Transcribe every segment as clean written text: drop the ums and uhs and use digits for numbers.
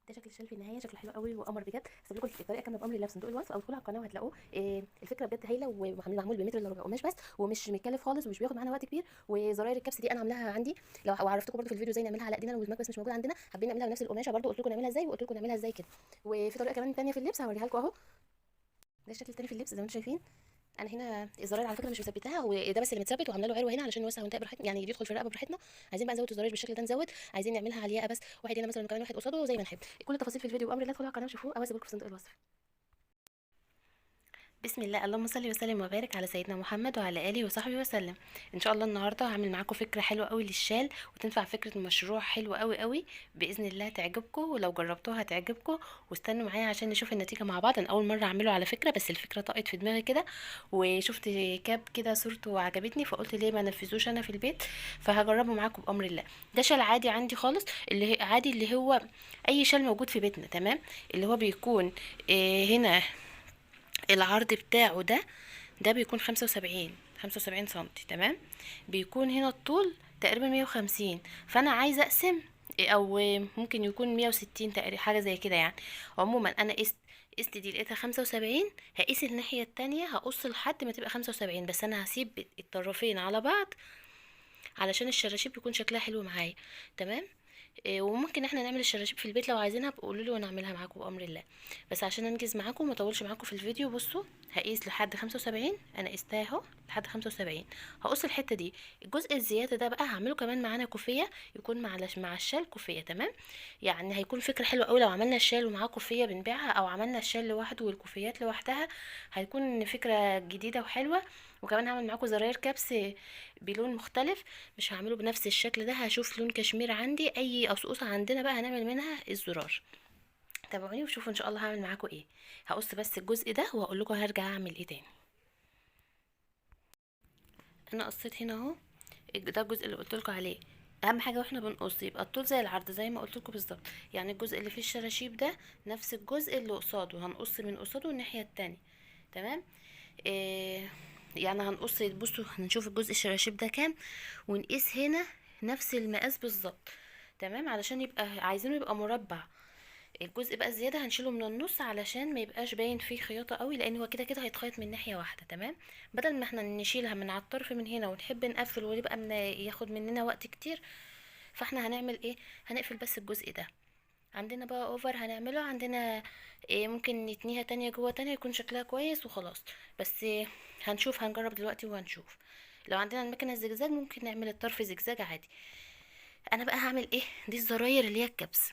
ده شكل الشال في النهاية، شكله حلو قوي وقمر بجد. هسيب لكم الطريقة كاملة بامر الله في صندوق الوصف، او ادخلوا على القناة وهتلاقوه. الفكرة بجد هايلة، ومعمول بمتر الا ربع قماش بس، ومش مكلف خالص، ومش بياخد معانا وقت كبير. وزراير الكبس دي انا عاملاها عندي، لو وعرفتكم برده في الفيديو ازاي نعملها على ايدينا لو المكبس مش موجود عندنا، حابين نعملها بنفس القماشه برده قلت لكم نعملها ازاي، وقلت لكم نعملها ازاي كده. وفي طريقه كمان ثانية في اللبس هوريها لكم اهو. ده الشكل الثاني في اللبس زي ما انتم شايفين. انا هنا الزراير على فكرة مش مثبتاها، وده بس اللي متثبت، وعامله له عروة هنا علشان نوسع ونتقل براحتنا، يعني يدخل في الرقبة براحتنا. عايزين بقى نزود الزراير بالشكل ده نزود، عايزين نعملها على الياقه بس، واحد هنا مثلا وكمان واحد قصاده، زي ما نحب. كل التفاصيل في الفيديو بامر الله، ادخلوا على القناة وشوفوه، او اسيب لكم في صندوق الوصف. بسم الله، اللهم صل وسلم وبارك على سيدنا محمد وعلى اله وصحبه وسلم. ان شاء الله النهارده هعمل معاكم فكرة حلوة قوي للشال، وتنفع فكرة مشروع حلو قوي قوي باذن الله تعجبكم، ولو جربتوها هتعجبكم. واستنوا معايا عشان نشوف النتيجة مع بعض. انا اول مرة اعمله على فكرة، بس الفكرة طاقت في دماغي كده، وشفت كاب كده صورته وعجبتني، فقلت ليه ما نفذوش انا في البيت، فهجربه معاكم بامر الله. ده شال عادي عندي خالص، اللي عادي اللي هو اي شال موجود في بيتنا، تمام؟ اللي هو بيكون هنا العرض بتاعه ده بيكون 75 سنتي، تمام؟ بيكون هنا الطول تقريبا 150، فانا عايزه اقسم، او ممكن يكون 160 تقريبا، حاجة زي كده يعني. عموما انا قست دي لقيتها 75، هقيس الناحية التانية، هقص لحد ما تبقى 75، بس انا هسيب الطرفين على بعض علشان الشراشيب يكون شكلها حلو معايا، تمام؟ وممكن احنا نعمل الشراشيب في البيت لو عايزينها، بقولوا لي وانا اعملها معاكم بامر الله، بس عشان انجز معاكم وما اطولش معاكم في الفيديو. بصوا هقيس لحد 75، انا قستها اهو لحد 75، هقص الحتة دي. الجزء الزيادة ده بقى هعمله كمان معانا كوفيه، يكون مع الشال كوفيه، تمام؟ يعني هيكون فكرة حلوة قوي لو عملنا الشال ومعاه كوفيه بنبيعها، او عملنا الشال لوحده والكوفيات لوحدها، هيكون فكرة جديدة وحلوه. وكمان هعمل معاكم زراير كبس بلون مختلف، مش هعمله بنفس الشكل ده، هشوف لون كشمير عندي، اي قصقصه عندنا بقى هنعمل منها الزرار. تابعوني وشوفوا ان شاء الله هعمل معاكم ايه. هقص بس الجزء ده وهقول لكم هرجع اعمل ايه تاني. انا قصيت هنا اهو، ده الجزء اللي قلت لكم عليه. اهم حاجة واحنا بنقص يبقى الطول زي العرض زي ما قلت لكم بالظبط، يعني الجزء اللي فيه الشراشيب ده نفس الجزء اللي قصاده، هنقص من قصاده الناحية التانية، تمام؟ يعني هنقص، بصوا هنشوف الجزء الشراشيب ده كام، ونقيس هنا نفس المقاس بالظبط، تمام؟ علشان يبقى عايزينه يبقى مربع. الجزء بقى الزيادة هنشيله من النص علشان ما يبقاش باين فيه خياطة قوي، لان هو كده كده هيتخيط من ناحية واحدة، تمام؟ بدل ما احنا نشيلها من على الطرف من هنا ونحب نقفل ويبقى ياخد مننا وقت كتير، فاحنا هنعمل ايه؟ هنقفل بس الجزء ده. عندنا بقى اوفر هنعمله، عندنا إيه ممكن نتنيها تانية جوه تانية يكون شكلها كويس وخلاص. بس إيه هنشوف، هنجرب دلوقتي وهنشوف. لو عندنا المكنه الزجزاج ممكن نعمل الطرف زجزاج عادي. انا بقى هعمل ايه؟ دي الزراير اللي هي الكبس،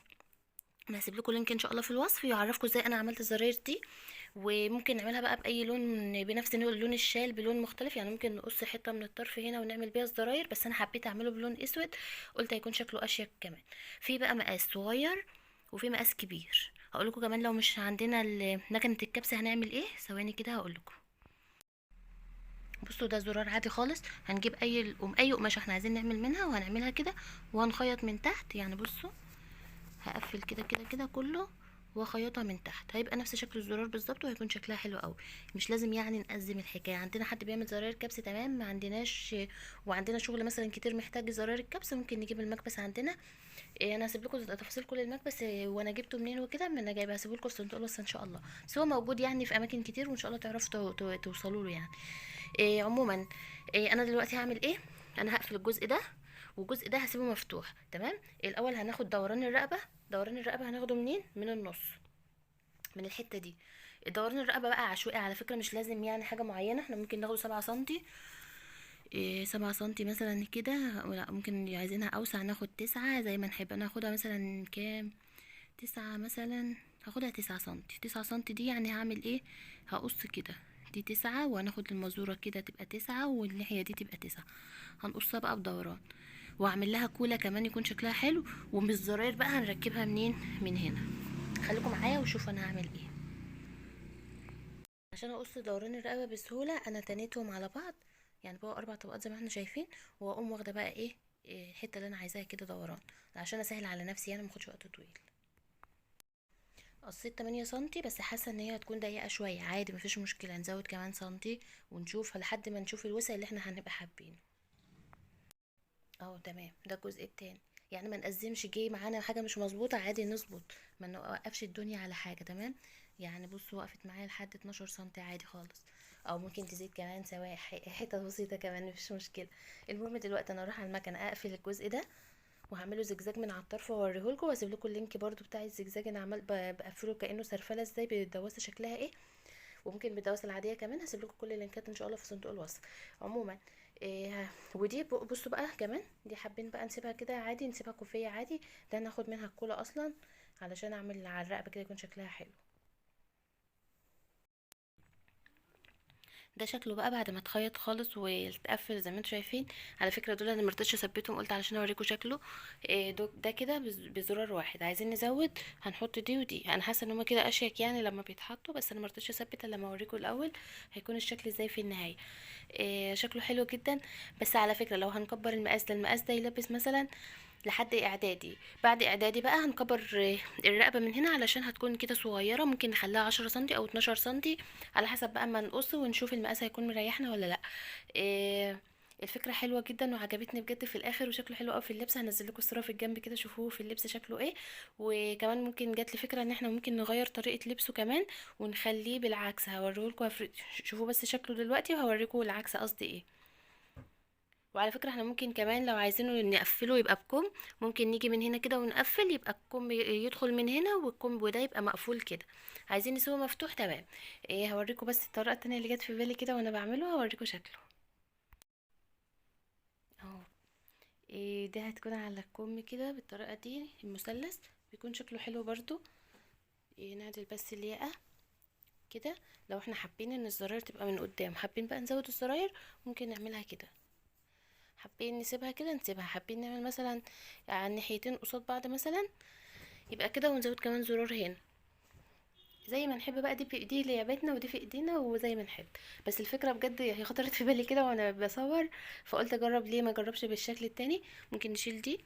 انا هسيب لكم link ان شاء الله في الوصف يعرفكم ازاي انا عملت الزراير دي، وممكن نعملها بقى باي لون، بنفس لون الشال بلون مختلف، يعني ممكن نقص حتة من الطرف هنا ونعمل بيها الزراير، بس انا حبيت اعمله بلون اسود، قلت هيكون شكله اشيك. كمان في بقى مقاس صغير وفي مقاس كبير، هقول لكم كمان لو مش عندنا مكنه الكبسه هنعمل ايه. ثواني كده هقول لكم. بصوا ده زرار عادي خالص، هنجيب اي قماشة احنا عايزين نعمل منها وهنعملها كده، وهنخيط من تحت. يعني بصوا هقفل كده كده كده كله واخيطها من تحت، هيبقى نفس شكل الزرار بالظبط، وهيكون شكلها حلو قوي. مش لازم يعني نأزم الحكاية. عندنا حد بيعمل زراير كبس، تمام. ما عندناش وعندنا شغل مثلا كتير محتاج زراير الكبس، ممكن نجيب المكبس عندنا. انا هسيب لكم تفاصيل كل المكبس، وانا جبته منين وكده، ما انا جايبه هسيبه لكم في صندوق الوصف ان شاء الله. بس هو موجود يعني في اماكن كتير، وان شاء الله تعرفوا توصلوا له يعني. عموما انا دلوقتي هعمل ايه؟ انا هقفل الجزء ده والجزء ده هسيبه مفتوح، تمام؟ الاول هناخد دوران الرقبة. دوران الرقبة هناخده منين؟ من النص، من الحتة دي. دوران الرقبة بقى عشوائي على فكرة، مش لازم يعني حاجة معينة، احنا ممكن ناخده 7 سنتي، 7 سنتي مثلا كده، لا ممكن عايزينها اوسع ناخد 9، زي ما نحب. انا هاخدها مثلا كام؟ 9 مثلا، هاخدها 9 سنتي. 9 سنتي دي يعني هعمل ايه؟ هقص كده، دي 9، وهناخد المزورة كده تبقى 9، والناحية دي تبقى 9. هنقصها بقى بدوران، واعمل لها كولا كمان يكون شكلها حلو. ومن الزراير بقى هنركبها منين؟ من هنا. خليكم معايا وشوفوا انا هعمل ايه. عشان اقص دوران الرقبة بسهولة انا تنيتهم على بعض، يعني بقوا 4 طبقات زي ما احنا شايفين، واقوم واخده بقى ايه الحتة اللي انا عايزاها كده دوران، عشان اسهل على نفسي يعني ما اخدش وقت طويل. قصيت 8 سنتي، بس حاسه ان هي هتكون ضيقه شوية، عادي مفيش مشكلة، نزود كمان سنتي ونشوف لحد ما نشوف الوسع اللي احنا هنبقى حابينه. اهو تمام، ده الجزء التاني. يعني ما نقزمش جه معانا حاجة مش مظبوطة عادي نظبط، ما نوقفش الدنيا على حاجة. تمام، يعني بصوا وقفت معايا لحد 12 سنتي عادي خالص، او ممكن تزيد كمان سواء حتة بسيطة كمان مفيش مشكلة. المهم دلوقتي انا اروح على المكنه اقفل الجزء ده، وهعمله زجزاج من على الطرف واوريهولكم، واسيب لكم ال link برضو بتاع الزجزاج انا عمال بقفله كانه سرفله ازاي بالدواسه شكلها ايه، وممكن بالدواسه العادية كمان. هسيب لكم كل اللينكات ان شاء الله في صندوق الوصف. عموما إيه، ودي بصوا بقى كمان دي حابين بقى نسيبها كده عادي، نسيبها كوفيه عادي، ده ناخد منها الكولا اصلا علشان اعمل على الرقبة كده يكون شكلها حلو. ده شكله بقى بعد ما اتخيط خالص واتقفل زي ما انتم شايفين. على فكرة دول انا مرضتش اثبتهم، قلت علشان اوريكم شكله. ده كده بزرار واحد. عايزين نزود هنحط دي ودي، انا حاسه ان هما كده اشيك يعني لما بيتحطوا، بس انا مرضتش اثبت الا لما اوريكم الاول هيكون الشكل ازاي في النهاية. شكله حلو جدا. بس على فكرة لو هنكبر المقاس ده، المقاس ده يلبس مثلا لحد اعدادي، بعد اعدادي بقى هنكبر الرقبة من هنا علشان هتكون كده صغيرة، ممكن نخليها 10 سنتي او 12 سنتي على حسب بقى ما نقص ونشوف المقاس هيكون مريحنا ولا لا. الفكرة حلوة جدا وعجبتني بجد في الاخر، وشكله حلو قوي في اللبس. هنزل لكم الصورة في الجنب كده شوفوه في اللبس شكله ايه. وكمان ممكن جات لي فكرة ان احنا ممكن نغير طريقه لبسه كمان ونخليه بالعكس، هوريهولكم شوفوا بس شكله دلوقتي وهوريكم العكس قصدي ايه. وعلى فكرة احنا ممكن كمان لو عايزينه نقفله يبقى بكم، ممكن نيجي من هنا كده ونقفل، يبقى الكم يدخل من هنا والكم وده يبقى مقفول كده. عايزين نسيبه مفتوح تمام. هوريكم بس الطريقة التانية اللي جت في بالي كده وانا بعمله، هوريكم شكله اهو. ده هتكون على الكم كده بالطريقة دي، المثلث بيكون شكله حلو برضو. نعدل بس الياقة كده. لو احنا حابين ان الزراير تبقى من قدام، حابين بقى نزود الزراير ممكن نعملها كده، حابين نسيبها كده نسيبها، حابين نعمل مثلا على الناحيتين قصاد بعض مثلا يبقى كده، ونزود كمان زرار هنا زي ما نحب بقى. دي في ايدي لعبتنا ودي في ايدينا وزي ما نحب. بس الفكرة بجد هي خطرت في بالي كده وانا بصور، فقلت اجرب ليه ما اجربش بالشكل التاني. ممكن نشيل دي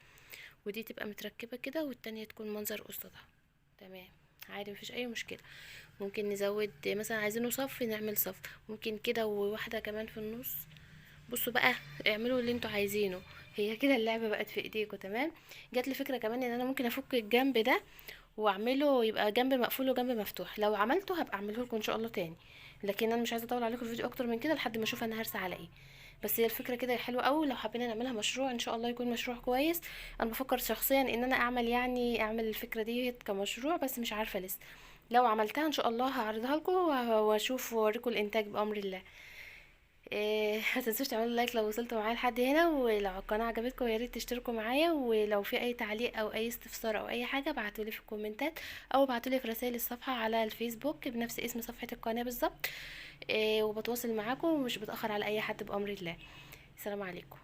ودي تبقى متركبه كده، والتانية تكون منظر قصادها تمام عادي مفيش اي مشكلة. ممكن نزود مثلا عايزينه صف نعمل صف، ممكن كده وواحدة كمان في النص. بصوا بقى اعملوا اللي انتوا عايزينه، هي كده اللعبة بقت في ايديكم تمام. جات لي فكرة كمان ان انا ممكن افك الجنب ده واعمله يبقى جنب مقفول وجنب مفتوح. لو عملته هبقى اعمله لكم ان شاء الله تاني، لكن انا مش عايزه اطول عليكم الفيديو اكتر من كده لحد ما اشوف انا هرسى على ايه. بس هي الفكرة كده حلوة قوي، لو حبينا نعملها مشروع ان شاء الله يكون مشروع كويس. انا بفكر شخصيا ان انا اعمل الفكرة دي كمشروع، بس مش عارفه لسه. لو عملتها ان شاء الله هعرضها لكم واشوف واوريكم الانتاج بامر الله. ما تنسوش تعملوا like لو وصلتوا معايا لحد هنا، ولو القناة عجبتكم يا ريت تشتركوا معايا، ولو في اي تعليق او اي استفسار او اي حاجة ابعتولي في الكومنتات او ابعتولي في رسائل الصفحة على الفيسبوك بنفس اسم صفحة القناة بالظبط. وبتواصل معاكم ومش بتاخر على اي حد بامر الله. السلام عليكم.